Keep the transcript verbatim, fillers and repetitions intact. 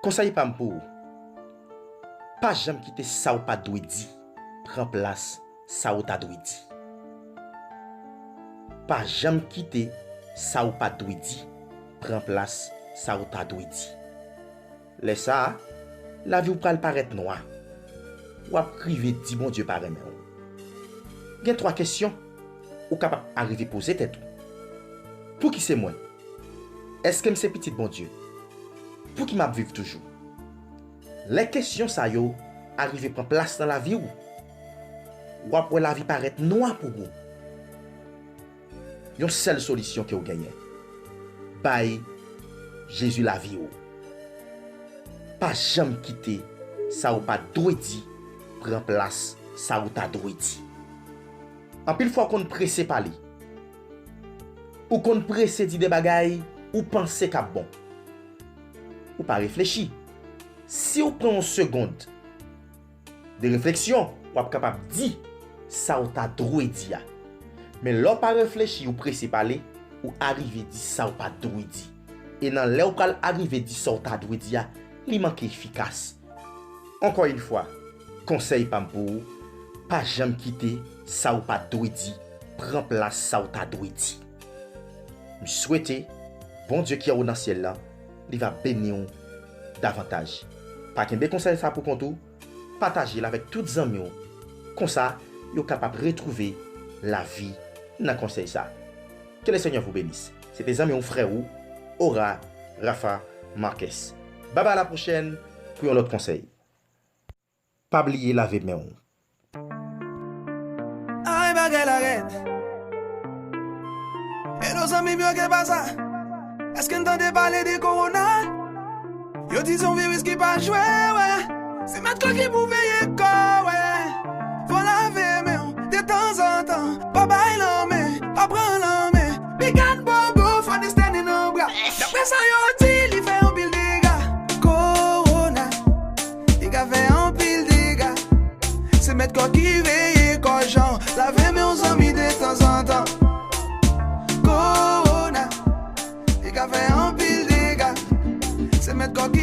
Konsèy pa m pou ou, pa janm kite sa w pa t dwe di pran plas sa w ta dwe di. Pa janm kite sa w pa t dwe di pran plas sa w ta dwe di. Lè sa a, lavi w pral parèt nwa. W ap rive di Bondye pa renmen w. Gen twa kesyon ou kapab arive poze tèt ou. Pouki se mwen? Èske m se pitit Bondye? Pouki m ap viv toujou? Lè kesyon sa yo arive pran plas nan lavi w, w ap wè lavi parèt nwa pou ou. Yon sèl solisyon ke w genyen, bay Jezi lavi w. Pa janm kite sa w pa dwe di pran plas sa w ta dwe di. Anpil fwa w konn prese pale. Ou konn prese di de bagay ou panse k ap bon. Ou pa reflechi. Si w pran yon segond de refleksyon, w ap kapab di sa w ta dwe di a. Men lè w pa reflechi, ou prese pale, ou arive di sa w pa dwe di. E nan lè w pral arive di sa w ta dwe di a, li manke efikas. Ankò yon fwa, konsèy pa m pou ou, pa janm kite sa w pa dwe di pran plas sa w ta dwe di. M swete Bondye ki anwo nan syèl la, li va beni w davantaj. Pa kenbe konsèy sa pou kont ou, pataje l avèk tout zanmi w. Konsa, yo kapab retwouve lavi nan konsèy sa. Que le Seigneur vous bénisse. Se te zanmi w, frè w, Ora Rafa Marques. Baba la pwochèn pou yon lòt konsèy. Pa bliye lave men w. Ay, bagay la rèd. Hello, zanmi m yo, ke pa sa? Èske n tande pale de kowona? Yo di se yon viris ki pa jwe, wè. Se mèt kò ki pou veye kò, wè. Fò lave men w detanzantan. Pa bay lanmen, pa pran lanmen. Bigad bobo, fò destène nan bra. Daprè sa yo di, li fè anpil dega. Kowona, li ka fè anpil dega. Se mèt kò ki veye kò jan. Lave men w, zanmi, detanzantan. Kowona, li ka fè anpil dega. Se mèt kò ki